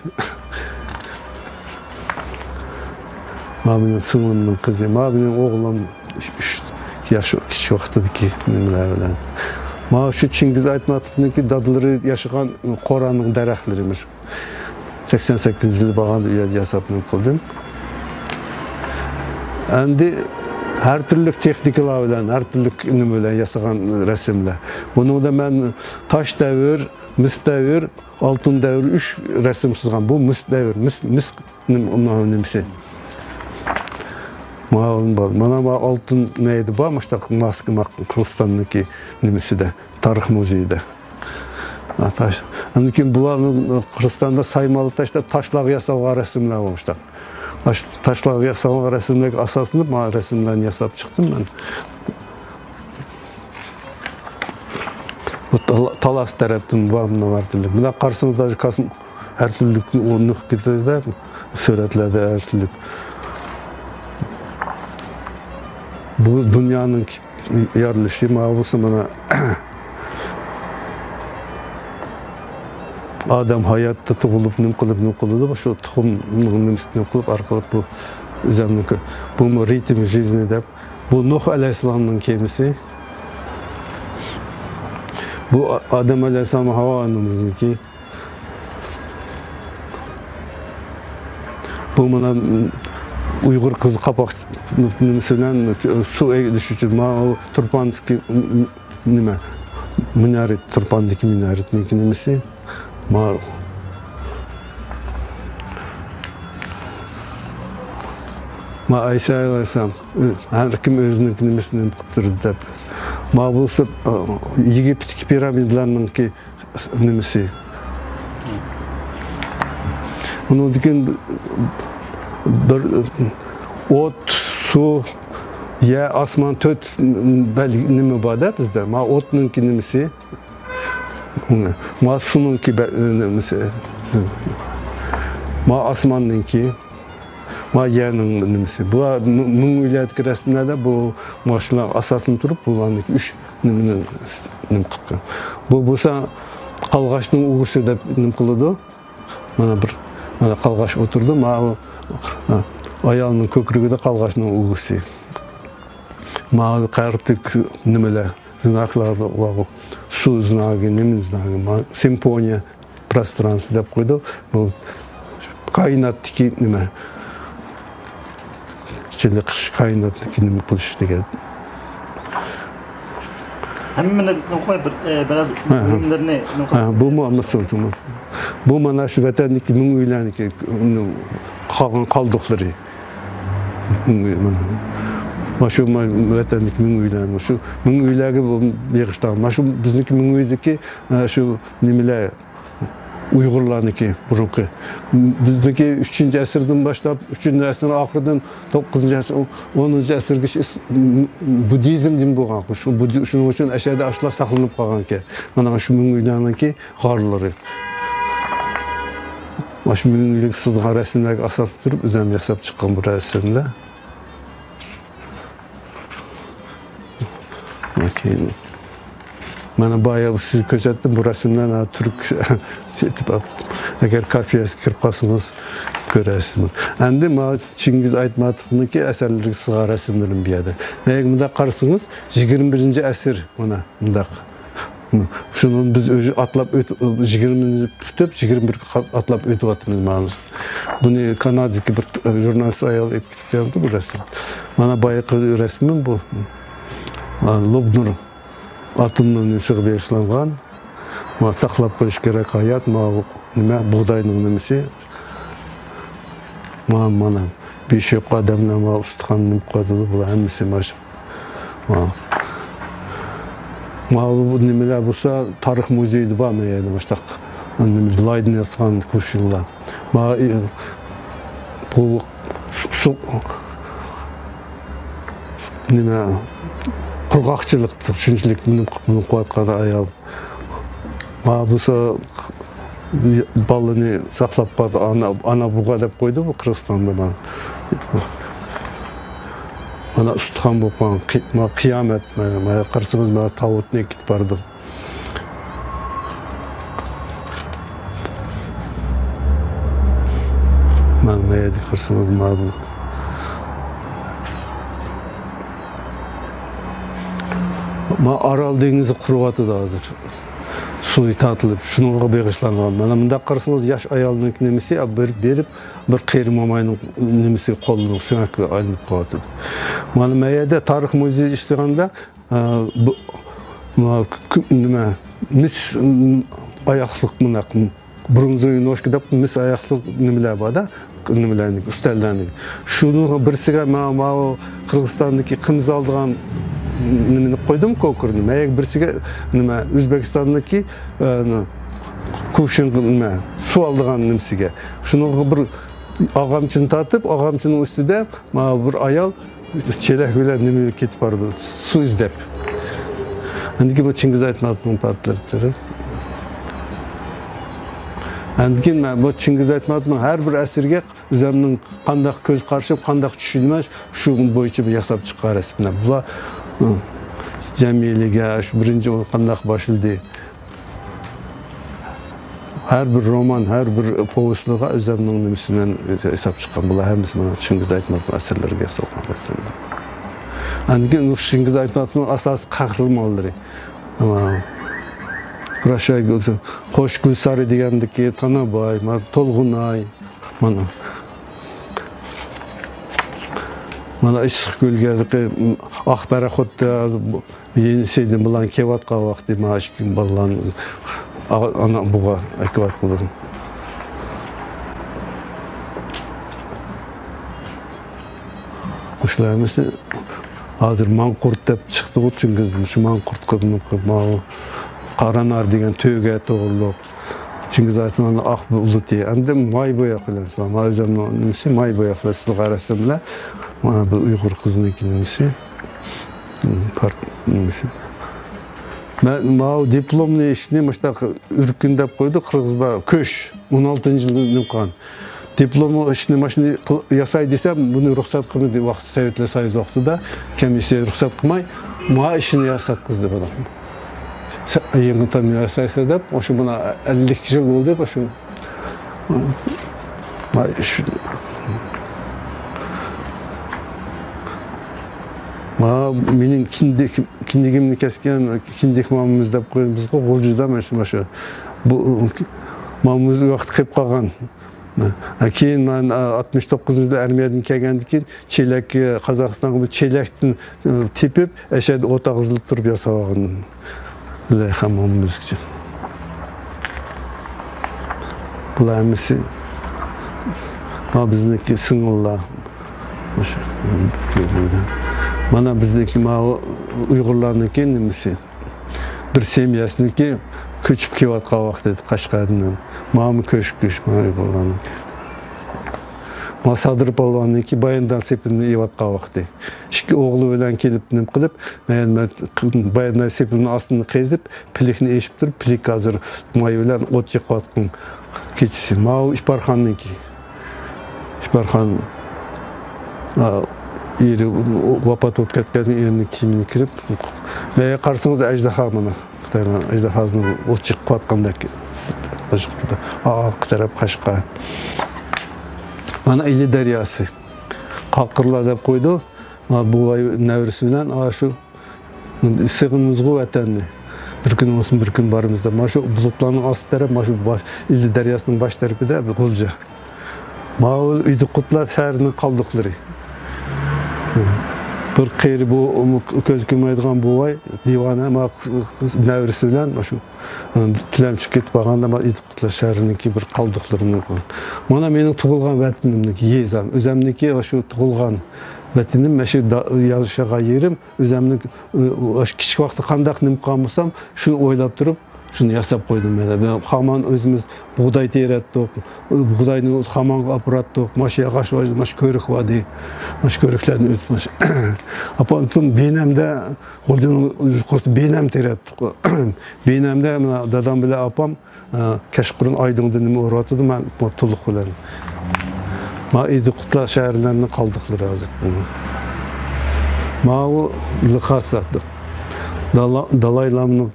ما مېنىڭ سىڭلىمنىڭ قىزى. ما مېنىڭ ئوغلۇم ئۈچ ياش كىچىك ۋاقتىدىكى نېمىلەر بىلەن. ما شۇ چىڭگىز ئايتماتوفنىڭكى دادىلىرى ياشىغان قورانىڭ دەرەخلىرى مۇشۇ. سەكسەن سەككىزىنچى يىلى بارغاندا ئۇ يەردە ياساپ نېمە قىلدىم. ئەمدى ھەر تۈرلۈك تېخنىكىلار بىلەن، ھەر تۈرلۈك نېمە بىلەن ياسىغان رەسىملەر. بۇنىڭدا مەن تاش دەۋر، مىس دەۋر، ئالتۇن دەۋر ئۈچ رەسىم سىزغان. بۇ مىس دەۋر، مىس، مىس نېمە، نېمىسى. ماۋۇ بار. مانا ماۋۇ ئالتۇن نەيدە بار، مۇشۇنداق ماسكا، ما-، قىرغىزىستاندىكى نېمىسىدە، تارىخ مۇزېيىدا. ھە، تاش. ئاندىن كېيىن بۇلارنى قىرغىزىستاندا سايمانلىق تاشتا تاشلارغا ياسالغان رەسىملەر بار مۇشۇنداق. ئاشۇ تاشلارغا ياسالغان رەسىملەرگە ئاساسلىنىپ، مانا رەسىملەرنى ياساپ چىقتىم مەن. بۇ تال-، تالاس تەرەپتىن بار مۇناۋەر تىلى. مۇنداق قارىسىڭىز، داژې كاسم-، ھەر تۈرلۈك نۇقتىدا سۈرەتلەردە ھەر تۈرلۈك. بۇ دۇنيانىڭ يارىلىشى، ماۋۇسى مانا ئادەم ھاياتتا تۇغۇلۇپ، نېمە قىلىپ، نېمە قىلىدۇ، شۇ تۇخۇمنىڭ نېمىسىنى نېمە قىلىپ ئارقىلىق بۇ ئۆزەمنىڭكى، بۇمۇ رىتم ژىزنى دەپ، بۇ نۇھ ئەلەيھىسسالامنىڭ كېمىسى. بۇ ئادەم ئەلەيھىسسالام، ھاۋا ئانىمىزنىڭكى. بۇ مانا ئۇيغۇر قىزى قاپاق نېمىسى بىلەن سۇ ئېلىش ئۈچۈن ماۋۇ تۇرپاندىكى نېمە، مىنارەت، تۇرپاندىكى مىنارەتنىڭكى نېمىسى. ما، ما ئەيسا ئەلەيھىسسالام، ھەر كىم ئۆزىنىڭكى نېمىسىنى نېمە قىلىپ تۇرىدۇ دەپ. ما بولسا، ئە، يېگىپتتىكى پىرامىدىلارنىڭكى نېمىسى. ئۇنىڭدىن كېيىن بىر ئوت، سۇ، يەر، ئاسمان، تۆت بەلگە نېمە بار-دە بىزدە. ما ئوتنىڭكى نېمىسى. ما سۇنىڭكى بە-، نېمىسى. ما ئاسماننىڭكى. ما يەرنىڭ نېمىسى. بۇلار مىڭ ئۆيلەردىكى رەسىملەردە بۇ ماشۇلار ئاساسلىنىپ تۇرۇپ، بۇلارنىڭكى ئۈچ نېمىنى نېمە قىلىپ قويغان. بۇ بولسا قالغاچنىڭ ئۇۋىسى دەپ نېمە قىلىدۇ. مانا بىر، مانا قالغاچ ئولتۇرىدۇ. ماۋۇ، ھە، ئايالنىڭ كۆكرىكىدە قالغاچنىڭ ئۇۋىسى. ماۋۇ قەرتىك نېمىلەر، زىناكلار بارغۇ. سۇ زىناكى، نېمە زىناكى، ما-، سىمفونىيە پروسترانستۋو دەپ قويدۇ. بۇ كائىناتتىكى نېمە؟ چېلىقىش، كائىناتنىڭكى نېمە قىلىش دېگەن. ھەممىنى نوقاي بىر، ئە، بىراز ھە، ھە. بۇيۇملىرىنى نوقاي. ھە، بۇمۇ ئەمەس، بۇ مانا شۇ ۋەتەندىكى مىڭ ئۆيلەرنىڭكى قالغان قالدۇقلىرى. مىڭ ئۆي، مانا. مانا شۇ ما-، ۋەتەندىكى مىڭ ئۆيلەر، شۇ مىڭ ئۆيلەرگە بېغىشلانغان. مانا شۇ بىزنىڭكى مىڭ ئۆيدىكى، ئە، شۇ نېمىلەر، ئۇيغۇرلارنىڭكى بۇرۇنقى. بىزنىڭكى ئۈچىنچى ئەسىردىن باشلاپ، ئۈچىنچى ئەسىرنىڭ ئاخىرىدىن توققۇزىنچى ئەسىر، ئونىنچى ئەسىرگىچە ئىس-، بۇددىزمدىن بولغان. شۇ بۇددى-، شۇنىڭ ئۈچۈن ئەشەدە ئاشۇلار ساقلىنىپ قالغانىكەن. مانا شۇ مىڭ ئۆيلەرنىڭكى غارلىرى. مانا شۇ مىڭ ئۆيلۈك سىزغان رەسىملەرگە ئاساس تۇرۇپ، ئۆزۈم ياساپ چىققان بۇ رەسىملەر. كېيىن مانا بايا سىز كۆرسەتتىم بۇ رەسىملەرنى، تۈرك ئەگەر كافىيەسىگە كىرىپ قالسىڭىز كۆرەرسىز. ئەمدى ما چىڭگىز ئايتماتوۋنىڭكى ئەسەرلىرىگە سىزغان رەسىملىرىم بۇ يەردە. مەگە مۇنداق قارىسىڭىز، يىگىرمە بىرىنچى ئەسىر مانا مۇنداق. شۇنى بىز ئۆزى ئاتلاپ ئۆتۈپ، يىگىرمىنى پۈتۈپ، يىگىرمە بىرگە ئاتلاپ ئۆتۈۋاتىمىز مانا. بۇنى كانادىدىكى بىر ژۇرنالىست ئايال ئېلىپ كېلىپ بەردى بۇ رەسىم. مانا بايىقى رەسىمىم بۇ. لوبنۇر ئاتومنىڭ نېمىسىگە بېغىشلانغان. ما ساقلاپ قويۇش كېرەك ھايات، ما نېمە، بۇغداينىڭ نېمىسى. ما، مانا، بېشى يوق ئادەملەر، ما، ئۇستىخان نېمە قىلىۋاتىدۇ، بۇلار ھەممىسى مانا شۇ. ما. ما بۇ نېمىلەر بولسا، تارىخ مۇزېيىدا بار، ما يەردە باشلاق. نېمە، لايدىن ياسىغان كوشۇنلار. ما، ئى، بۇ سۇ، سۇ، نېمە، قۇرغاقچىلىق، شۇنچىلىك نېمە قىلىپ، نېمە قىلىۋاتقان ئايال. ما بولسا بالىنى ساقلاپ قالدى، ئانا، ئانا بۇغا دەپ قويدى بۇ قىرغىزىستاندا مانا. مانا ئۇستىخان بولۇپ قالغان، قى-، ما قىيامەت، مانا، مانا قارىسىڭىز، مانا تاۋۇتنى ئەكېتىپ بارىدۇ. مانا ما يەردە قارىسىڭىز، مانا بۇ. ما ئارال دېڭىزى قۇرۇۋاتىدۇ ھازىر. سۇ تارتىلىپ، شۇنىڭغا بېغىشلانغان. مانا مۇنداق قارىسىڭىز، ياش ئايالنىڭ نېمىسى، بېرىپ، بېرىپ بىر قېرى موماينىڭ نېمىسى، قولىنىڭ سۆڭەكلىرى ئايلىنىپ قېلىۋاتىدۇ. مانا ما يەردە تارىخ مۇزېيى ئىشلىگەندە، ئە، بۇ، ما، كۈ-، نېمە، مىس، م، ئاياقلىق مۇنداق، برونزوۋىي نوشكا دەپ مىس ئاياقلىق نېمىلەر بار-دە، نېمىلەرنى، ئۈستەللەرنى. شۇنىڭ بىرسىگە ما-، ماۋۇ قىرغىزىستاندىكى قىمىز ئالىدىغان نېمىنى قويدۇم، كوكۇرنى. مەيەگە بىرسىگە نېمە، ئۆزبېكىستاندىكى، ئە، كۇشىن نېمە، سۇ ئالىدىغان نېمىسىگە. شۇنىڭغا بىر ئاغامچىنى تارتىپ، ئاغامچىنىڭ ئۈستىدە مانا بىر ئايال چېلەك بىلەن نېمە كېتىپ بارىدۇ، سۇ ئىزدەپ. ئاندىن كېيىن بۇ چىڭگىز ئايتماتوۋنىڭ پورترېتلىرى. ئاندىن كېيىن مەن بۇ چىڭگىز ئايتماتوۋنىڭ ھەر بىر ئەسىرىگە ئۆزۈمنىڭ قانداق كۆز قارىشىم، قانداق چۈشىنىمەن، شۇ بويىچە بىر ياساپ چىققان رەسىملەر. بۇلار، ھە، جەمىلىگە، شۇ بىرىنچى ئۇ قانداق باشلىدى، ھەر بىر رومان، ھەر بىر پوۋېستلىرىغا ئۆزۈمنىڭ نېمىسى بىلەن ياساپ چىققان. بۇلار ھەممىسى مانا چىڭگىز ئايتماتوۋنىڭ ئەسەرلىرىگە ياسالغان رەسىملەر. ئاندىن كېيىن ئۇ چىڭگىز ئايتماتوۋنىڭ ئاساسىي قەھرىمانلىرى. مانا، راشاي گۈلسارى، قوش گۈلسارى دېگەندىكى تاناباي، مانا، تولغۇناي، مانا. مانا ئىسسىق كۆلگە، ئاق پاراخوتتا، يېنى سېدىن بىلەن كېلىۋاتقان ۋاقتى، مانا ئىككى بالىلارنى ئا-، ئانا بۇغا ئەكىۋاتقىلى. مۇشۇلار ھەممىسى ھازىر ماڭقۇرت دەپ چىقتىغۇ، چۈنكى شۇ ماڭقۇرتقا ماۋۇ قارانار دېگەن تۆگە توغرۇلۇق. چىڭگىز ئايتماننىڭ ئاق بۇلۇتى. ئەمدى ماي بوياق بىلەن سىلەر. ماۋۇ ئۆزۈمنىڭ نېمىسى، ماي بوياق بىلەن سىلەرگە قاراتسام بىلەن. مانا بۇ ئۇيغۇر قىزىنىڭكى نېمىسى. پارت نېمىسى. مەن ماۋۇ دىپلومنى ئىشنى مۇشۇنداق ئۆركۈن دەپ قويدى، قىرغىزلار كۆش. ئون ئالتىنچى يىلدا نېمە قىلغان. دىپلوم ئىشنى ماشىنا ياساي دېسەم، بۇنى رۇخسەت قىلمىدى. ۋاقىت سوۋېتلار سويۇزى ۋاقتىدا كومىسسىيە رۇخسەت قىلماي، ما ئىشنى ياساتقۇزدى بۇنى. سە-، يېڭىدىن ياسايسىز دەپ، ئاشۇ مانا ئەللىك يىل بولدى، ئاشۇ. ما ئىش-، ما مېنىڭ كىندىك، كىندىكىمنى كەسكەن، كىندىك مامىمىز دەپ قويىمىزغۇ، غۇلجىدا مانا شۇ. بۇ مامىمىز ۋاقتى قېلىپ قالغان. ھە، كېيىن مەن، ئە، ئاتمىش توققۇزىنچى يىلى ئارمىيەدىن كەلگەندىن كېيىن چېلەك، ئە، قازاقىستانغا بىر چېلەكتىن، ئە، تېپىپ، ئەشەدە ئوت ئاغزىدا تۇرۇپ ياساۋالغان. زۇلەيخا مامىمىزچە. بۇلار ھەممىسى، ھا، بىزنىڭكى سىڭىللار. مانا بىزنىڭكى ماۋۇ ئۇيغۇرلارنىڭكى نېمىسى. بىر سېمىيەسىنىڭكى كۆچۈپ كېلىۋاتقان ۋاقتى ئىدى قەشقەردىن. ماۋۇمۇ كۆشكۈش، مانا ئۇيغۇرلارنىڭكى. مانا سادىر پالۋاننىڭكى بايىندىن سېپىلنى ئېلىۋاتقان ۋاقتى. ئىككى ئوغلى بىلەن كېلىپ نېمە قىلىپ، مەن، مەن بايىندىن سېپىلنىڭ ئاستىنى قېزىپ، پىلىكنى ئېشىپ تۇرۇپ، پىلىك ھازىر ماي بىلەن ئوت يېقىۋاتقان كېچىسى. ماۋۇ ئىپارخاننىڭكى. ئىپارخان، ئا، ئېرى ۋاپات بولۇپ كەتكەندىن ئېرىنىڭ كىيىمىنى كىرىپ، مەيگە قارىسىڭىز ئەجدىھا مانا. خىتايلار ئەجدىھاسىنىڭ ئوت چېقىۋاتقاندەك. ئارقا تەرەپ قەشقەر. مانا ئىلى دەرياسى. قاقىرلار دەپ قويدى. مانا بوۋاي نەۋرىسى بىلەن ئاشۇ سېغىنىمىزغۇ ۋەتەننى. بىر كۈن بولسۇن، بىر كۈن بارىمىز دەپ. مانا شۇ بۇلۇتلارنىڭ ئاستى تەرەپ، مانا شۇ باش، ئىلى دەرياسىنىڭ باش تەرىپىدە بىر غۇلجا. ماۋۇ ئىدىقۇتلار شەھىرىنىڭ قالدۇقلىرى. بىر قېرى بۇ، كۆز كۆرمەيدىغان بوۋاي، دىۋانە، مانا نەۋرىسى بىلەن مانا شۇ تىلەمچىگە كېتىپ بارغاندا، مانا ئىدىقۇتلار شەھىرىنىڭكى بىر قالدۇقلىرىنى. مانا مېنىڭ تۇغۇلغان ۋەتىنىمنىڭكى يېزام، ئۆزەمنىڭكى شۇ تۇغۇلغان ۋەتىنىم، مانا شۇ دا-، ياشىغان يېرىم. ئۆزۈمنىڭ، ئاشۇ كىچىك ۋاقىتتا قانداق نېمە قىلغان بولسام، شۇنى ئويلاپ تۇرۇپ، شۇنى ياساپ قويدۇم مەن. مەن خامان ئۆزىمىز بۇغداي تېرەتتۇق. بۇغداينى خامانغا ئاپىراتتۇق. مانا شۇ ياغاچ بار، مانا شۇ كۆۋرۈك بار ئىدى. مانا شۇ كۆۋرۈكلەرنى ئۆتۈپ، مانا شۇ. ئاپام بىنەمدە، غۇلجىنىڭ يۇقىرىسى بىنەم تېرەتتۇق. بىنەمدە مانا دادام بىلەن ئاپام ئە، كەچقۇرۇن ئايدىڭدا نېمە ئۇرۇۋاتىدۇ، مەن تۇلۇق بىلەن. مانا ئىدىقۇتلار شەھەرلىرىنىڭ قالدۇقلىرى ھازىر. ماۋۇ لىخاسا. دالا-، دالاي لامىنىڭ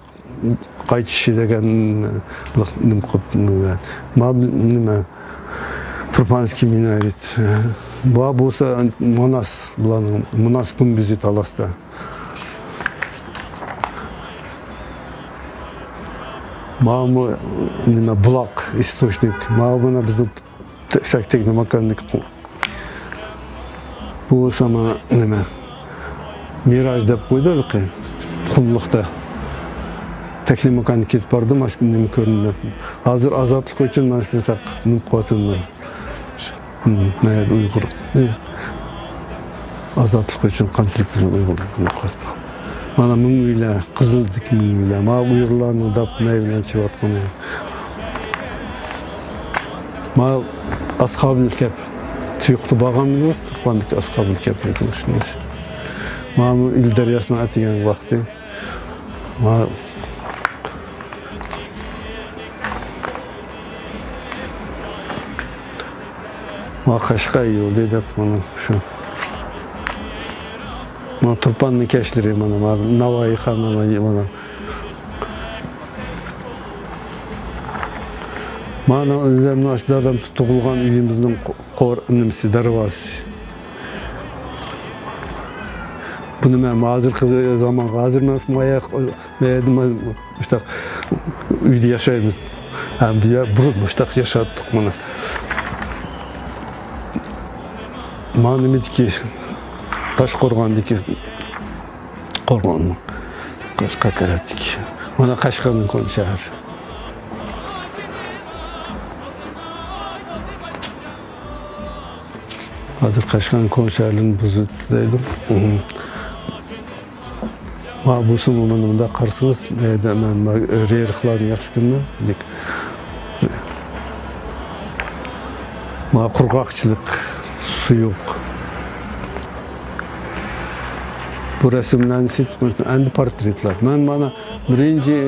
قايتىشى دېگەن لىخ-، نېمە قىلىپ، مانا نېمە، تۇرپانسكىي مىنارېت. بۇ بولسا ماناس، بۇلارنىڭ ماناس گۈمبىزى تالاستا. ماۋۇ نېمە، بۇلاق، ئىستوچنىك. ماۋۇ مانا بىزنىڭ تەكلىماكاندىكى قۇم. بۇ بولسا مانا نېمە، مىراج دەپ قويدى ھېلىقى قۇملۇقتا. تەكلىماكاندىن كېتىپ باردىم، مانا شۇ نېمە كۆرۈندى. ھازىر ئازادلىق ئۈچۈن مانا شۇنداق نېمە قىلىۋاتىمەن. مم، مەيەردە ئۇيغۇر. ئازادلىق ئۈچۈن قانچىلىك بىزنىڭ ئۇيغۇرلىرىمىز قىلىپ. مانا مىڭ ئۆيلەر، قىزىلدىكى مىڭ ئۆيلەر. مانا ئۇيغۇرلارنىڭ داپ نەي بىلەن چېلىۋاتقىنى. مانا ئاسخابىل كەپ. تۇيۇقتا بارغانمىدىڭىز؟ تۇرپاندىكى ئاسخابىل كەپنىڭ شۇنىسى. مانا ئىل دەرياسىنىڭ ئەتىگەن ۋاقتى. مانا مانا قەشقەر يولى دەپ مانا شۇ. مانا تۇرپاننىڭ كەچلىرى مانا، مانا ناۋايى خانىلار مانا. مانا ئۆزۈمنىڭ ئاشۇ دادام تۇغۇلغان ئۆيىمىزنىڭ قو-، قور-، نېمىسى، دەرۋازىسى. بۇنى مەن ھازىرقى زامانغا، ھازىر مەن ماياق مەيەردە مۇشتاق ئۆيدە ياشايمىز. ھە، بۇ يەر بۇرۇن مۇشتاق ياشاتتۇق مانا. مانا نېمىدىكى، تاشقورغاندىكى قورغان. قەشقەر تەرەپتىكى. مانا قەشقەرنىڭ كونا شەھىرى. ھازىر قەشقەرنىڭ كونا شەھەرلىرىنى بۇزۇپ دەيدۇ. ما بۇسۇمۇ مانا مۇنداق قارىسىڭىز، مەن رېرىخلارنى ياخشى كۆرىمەن. لېكىن ما قۇرغاقچىلىق، سۇيۇق. بۇ رەسىملەرنى سېتىپ قويسام، ئەمدى پورترېتلار. مەن مانا بىرىنچى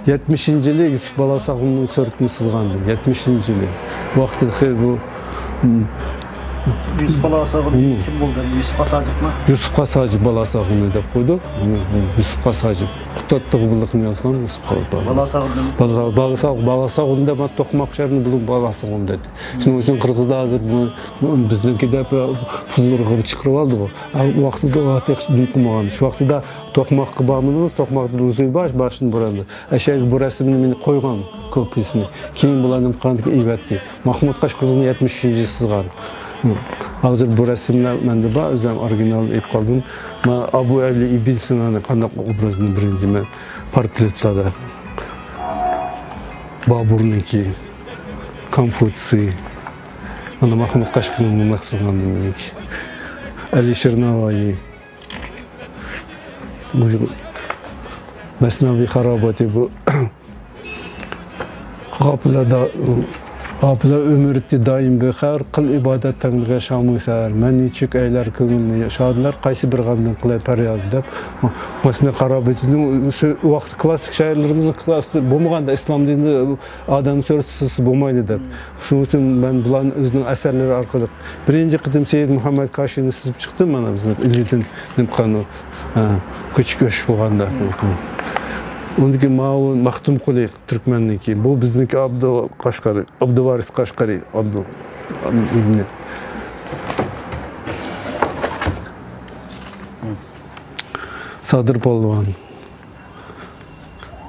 يەتمىشىنچى يىلى يۈسۈپ بالاساغۇننىڭ سۈرىتىنى سىزغانىدىم. يەتمىشىنچى يىلى. ۋاقتىدا خېلى بۇ، ھىم. يۈسۈپ بالاساغۇن ھىم. كىم بولدى؟ يۈسۈپ قاساجىپمۇ؟ يۈسۈپ قاساجىپ بالاساغۇنى دەپ قويدۇق. ھىم، ھىم. يۈسۈپ قاساجىپ. قۇتادتىغۇ بىلىقنى يازغان يۈسۈپ قاساجىپ. بالاساغۇن. بالاساغۇن، بالاساغۇن، بالاساغۇن دەپ توقماق شەھىرىنى بۇلۇڭ بالاساغۇن دېدى. شۇنىڭ ئۈچۈن قىرغىزدا ھازىر بۇ، بۇ بىزنىڭكى دەپ پۇللىرىغا چىقىرىۋالدىغۇ. ئۇ ۋاقتىدا ئۇ ھەقتە ھېچ نېمە قىلمىغان. شۇ ۋاقتىدا توقماققا بارمىدىڭىز؟ توقماقتا روزى باش، باشتىن بۇرۇندى. ئەشەگە بۇ رەسىمنى مېنى قويغان كوپىيىسىنى. كېيىن بۇلار نېمە قىلغاندىكىن ئېۋەتتى. ماخمۇت قاشقىرىنىڭ يەتمىش ئۈچىنچى يىلى سىزغان. ھازىر بۇ رەسىملەر مەندە بار، ئۆزۈم ئورىگىنالىنى ئېلىپ قالدىم. مانا ئابۇ ئەلى ئىبن سىنانى قانداق ئوبرازنى بىرىنچى مەن پورترېتلاردا. بابۇرنىڭكى، كونفۇتسىي. مانا ماخمۇت قەشقىرىنىڭ مۇنداق سىزغانى مېنىڭكى. ئەلىشىر ناۋايى. بۇ مەسنەۋى خاراباتى بۇ. غاپىلە دا-، غاپىلە ئۆمۈرتى دائىم بىخەۋەر، قىل ئىبادەت تەڭرىگە شامۇ سەھەر. مەن نېچۈك ئەيلەر كۆڭۈلنى شادلار، قايسى بىر غەمدىن قىلاي پەرياد دەپ. مەسنەۋى خاراباتىنىڭ سۆ-، ۋاقتى كلاسسىك شائىرلىرىمىزنىڭ كلاسسىك بولمىغاندا ئىسلام دىنىدا ئادەم سۈرىتى سىزسا بولمايدۇ دەپ. شۇنىڭ ئۈچۈن مەن بۇلارنى ئۆزىنىڭ ئەسەرلىرى ئارقىلىق بىرىنچى قېتىم سېيىت مۇھەممەد كاشىنى سىزىپ چىقتىم، مانا بىزنىڭ ئىلىدىن نېمە قىلغان، ھە، كۆچۈك ئۆچۈك بولغاندا. ئۇندىن كېيىن ماۋۇ مەختۇمقۇلى تۈركمەننىڭكى، بۇ بىزنىڭكى ئابدۇ قەشقەرى، ئابدۇۋارىس قەشقەرى، ئابدۇ، ئابدۇ ئىبنى. سادىر پالۋان.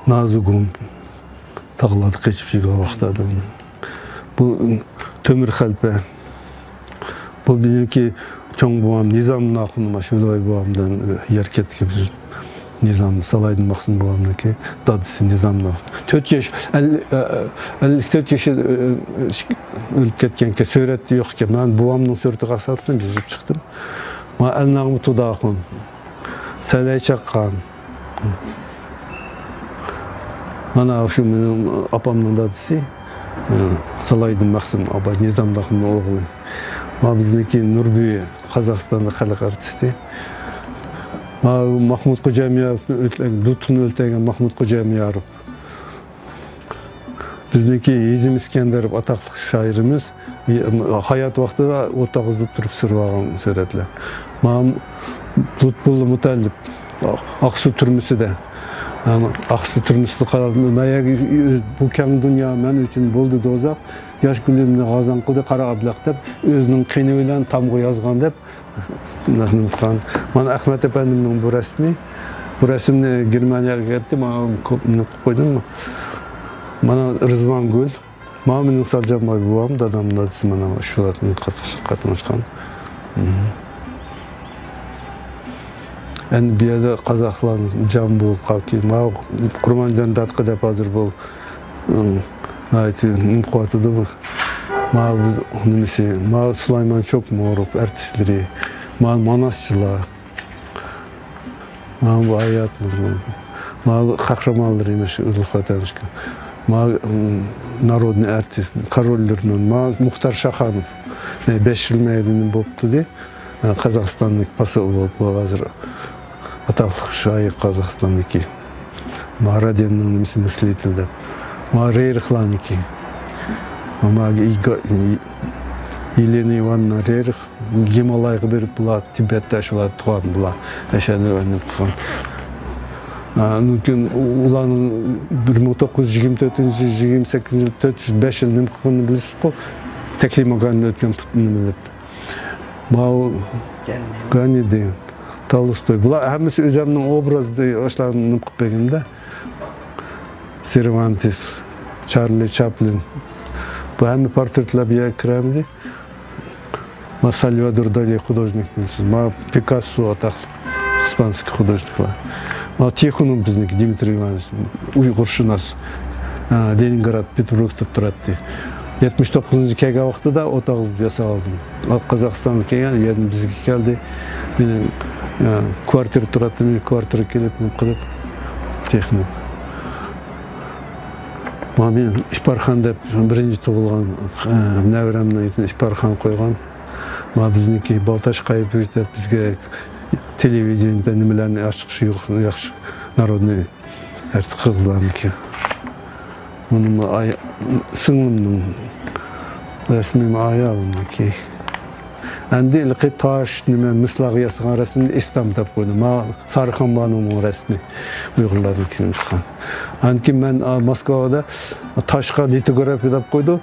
نازۇگۇم تاغلاردا قېچىپ يۈرگەن ۋاقىت ئادەملەر. بۇ تۆمۈر خەلپە. بۇ مېنىڭكى چوڭ بوۋام نىزام ئاخۇنۇم، ئاشۇ ۋىلاي بوۋامدىن يەر كەتكەن نىزام، سالاھىدىن مەخسۇم بوۋامنىڭكى دادىسى نىزام ئاخۇن. تۆت ياش، ئەللىك، ئەللىك تۆت ياش ئۆلۈپ كەتكەنكەن، سۈرەتتە يوق ئىكەن. مەن بوۋامنىڭ سۈرىتىگە ئاساسەن يېزىپ چىقتىم. مانا ئەلناغمۇ تۇدا ئاخۇن، سەلەي چاققان. مانا شۇ مېنىڭ ئاپامنىڭ دادىسى، سالاھىدىن مەخسۇم ئاباي، نىزام ئاخۇننىڭ ئوغلى. مانا بىزنىڭكى نۇربۈيى، قازاقىستاندا خەلق ئارتىستى. مانا ماخمۇت خوجامياروفنى ئۆلتۈرگەن، دۇتۇنى ئۆلتۈرگەن ماخمۇت خوجامياروف. بىزنىڭكى ھېزىم ئىسكەندەر دەپ ئاتاقلىق شائىرىمىز ھايات ۋاقتىدا ئوت ئاغزىدا تۇرۇپ سۈرۈۋالغان سۈرەتلەر. مانا لۇتپۇللا مۇتەللىپ ئاقسۇ تۈرمىسىدە، ئاقسۇ تۈرمىسىدە قاراپ، مەن يەرگە، بۇ كەڭ دۇنيا مەن ئۈچۈن بولدى دوزاخ، ياش گۈلۈمنى غازاڭ قىلدى قارا ئابلەق دەپ، ئۆزىنىڭ قېنى بىلەن تامغا يازغان دەپ، مانا ئەخمەت ئەپەندىمنىڭ بۇ رەسىمى. بۇ رەسىمنى گېرمانىيەگە ئەكەتتى، مانا كوپىنى قىلىپ قويدۇم. مانا رىزۋانگۈل. مانا مېنىڭ سالجانباي بوۋام، دادامنىڭ دادىسى، مانا شۇلار قاتناشقان. ئەمدى بۇ يەردە قازاقلارنىڭ جامبۇل، قاكى، مانا قۇرمانجان داتقا دەپ ھازىر بۇ، ناھايىتى نېمە قىلىۋاتىدۇ بۇ. مانا بىز نېمىسى، مانا سۇلايمان چوكموروف ئارتىسلىرى، مانا ماناسچىلار. مانا بۇ ھايات، مانا قەھرىمانلىرىمىز، ئۇلۇغ ۋەتەن ئىكەن. مانا نارودنىي ئارتىست، كارول لېرنون، مانا مۇختار شاخانوف. بەش يىل مەيدىنى بوپتۇ دە، قازاقىستاننىڭ پاسول بولۇپ، ھازىر ئاتاقلىق شائىر قازاقىستاندىكى. مانا رادىننىڭ نېمىسى، مىسلىتىل دەپ. مانا رېرىخلارنىڭكى. مانا يېلېنا ئىۋاننا رېرىخ. گىمالايغا بېرىپ، بۇلار تىبەتتە شۇلار تۇغان بۇلار. ئەشەدە ئۆنۈپ قالغان. ئاندىن كېيىن ئۇلارنىڭ بىر مىڭ توققۇز يۈز يىگىرمە تۆتىنچى يىل، يىگىرمە سەككىزىنچى يىل، تۆت يۈز بەش يىل نېمە قىلغىنىنى بىلىسىزغۇ؟ تەكلىماكاندا ئۆتكەن نېمىلەر. ماۋۇ گاندى، تولستوي. بۇلار ھەممىسى ئۆزەمنىڭ ئوبرازىدا، ئاشۇلارنى نېمە قىلىپ بەرگەندە. سېرۋانتېس، چارلى چاپلىن. بۇ ھەممە پورترېتلار بۇ يەرگە كىرەمدى. مانا سالۋادور دالى خۇدوژنىك بىلىسىز. مانا پىكاسسو ئاتاقلىق ئىسپانسكىي خۇدوژنىكلار. مانا تىخونوف بىزنىڭكى، دىمىترىي ئىۋانوۋىچ، ئۇيغۇرشۇناس. ھە، لېنىنگراد، پېتېربۇرگدا تۇراتتى. يەتمىش توققۇزىنچى كەلگەن ۋاقتىدا ئوت ئاغزىدا ياساۋالدىم. قازاقىستانغا كەلگەن، يەنە بىزگە كەلدى. مېنىڭ يا، كۋارتىرا تۇراتتىم، كۋارتىرا كېلىپ، نېمە قىلىپ، تېخنىك. مانا مېنىڭ ئىپارخان دەپ بىرىنچى تۇغۇلغان، ئە، نەۋرەمنىڭ ئېتىنى ئىپارخان قويغان. مانا بىزنىڭكى بالتاش قايا پۈرۈش دەپ بىزگە تېلېۋىدېنىيەدە نېمىلەرنى ئاچىقىشى يوق، ياخشى نارودنى ئەرتىق قىرغىزلارنىڭكى. بۇنىمۇ ئاي-، سىڭلىمنىڭ رەسىمىمۇ ئايالىمنىڭكى. ئەمدى ھېلىقى تاش، نېمە، مىسلارغا ياسىغان رەسىمنى ئىستام دەپ قويدۇم. ما سارىخان بانۇنىڭ رەسىمى ئۇيغۇرلاردىن كېلىپ چىققان. ئاندىن كېيىن مەن، ئا، موسكۋادا تاشقا لىتوگرافىيە دەپ قويدۇم.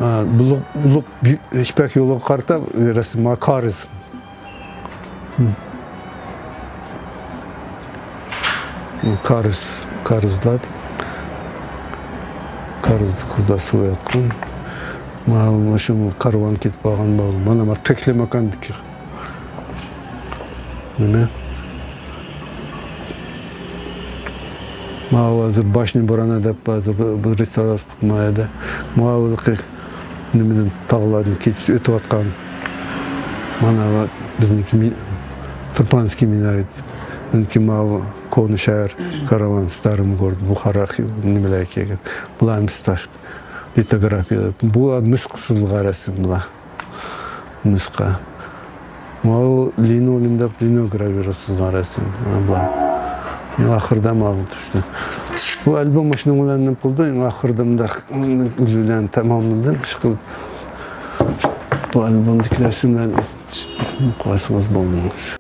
ئا، بۇلۇق، بۇلۇق يىپەك يولىغا قارىتا رەسىم، ما كارىز. كارىز، كارىزلار. كارىزدا قىزلار سىلىۋاتقان. ماۋۇ مۇشۇ كارۋان كېتىپ بارغان ماۋۇ. مانا، مانا تۆكلە ماكاندىكى. نېمە؟ ماۋۇ ھازىر باشنى بۇرانا دەپ ھازىر بۇ، بۇ رېستوراتسىيە قىلىپ ما يەردە. ماۋۇ ھېلىقى نېمىدىن، تاغلاردىن كېچىسى ئۆتۈۋاتقان. مانا بىزنىڭكى مى-، تۇرپانسكىي مىنارەت. ئۈنكى ماۋۇ كونا شەھەر، كارۋان، ستارىم گورد، بۇخارا، نېمىلەر كەلگەن. بۇلار ھەممىسى تاش. لىتوگرافىيە. بۇ مىسقا سىزىلغان رەسىم بۇلار. مىسقا. ماۋۇ لىنولېم دەپ لىنوگرافىيە سىزغان رەسىم. مانا بۇلار. ئەڭ ئاخىرىدا ماۋۇ چۈشتى. بۇ ئالبوم مۇشۇنىڭ بىلەن نېمە قىلدى؟ ئەڭ ئاخىرىدا مۇنداق گۈل بىلەن تاماملىدىم. ئىشقىلىپ، بۇ ئالبومدىكى رەسىملەرنى قويسىڭىز بولمايمىز.